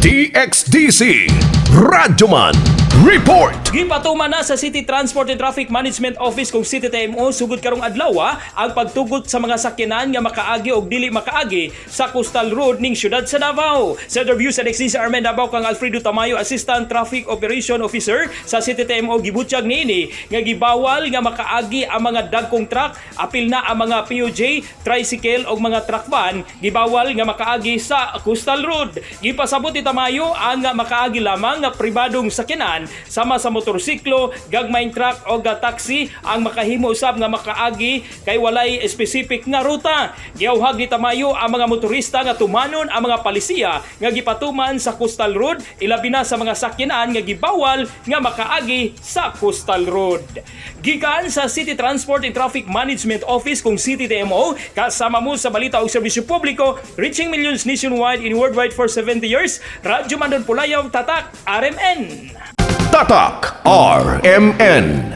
DXDC Radyoman Report. Gipatuman na sa City Transport and Traffic Management Office kung CTTMO sugod karong adlaw ang pagtugot sa mga sakyanan nga makaagi og dili makaagi sa Coastal Road ning syudad sa Davao. Sa interview sa DXDC RMN Davao kang Alfredo Tamayo, Assistant Traffic Operation Officer sa CTTMO, gibutyag niini nga gibawal nga makaagi ang mga dagkong truck, apil na ang mga PUJ, tricycle og mga truck van, gibawal nga makaagi sa Coastal Road. Gipasabot ni Tamayo ang makaagi lamang nga pribadong sakyanan sama sa motorsiklo, gagmayng truck o taxi ang makahimo usab nga makaagi kay walay specific nga ruta. Giauhag ni Tamayo ang mga motorista nga tumanon ang mga palisiya nga gipatuman sa Coastal Road, ilabi na sa mga sakyanan nga gibawal nga makaagi sa Coastal Road. Gikan sa City Transport and Traffic Management Office kung CTTMO, kasama mo sa balita og serbisyo publiko, reaching millions nationwide and worldwide for 70 years, Radyo Mandon Pulayaw, Tatak, RMN. Tatak RMN.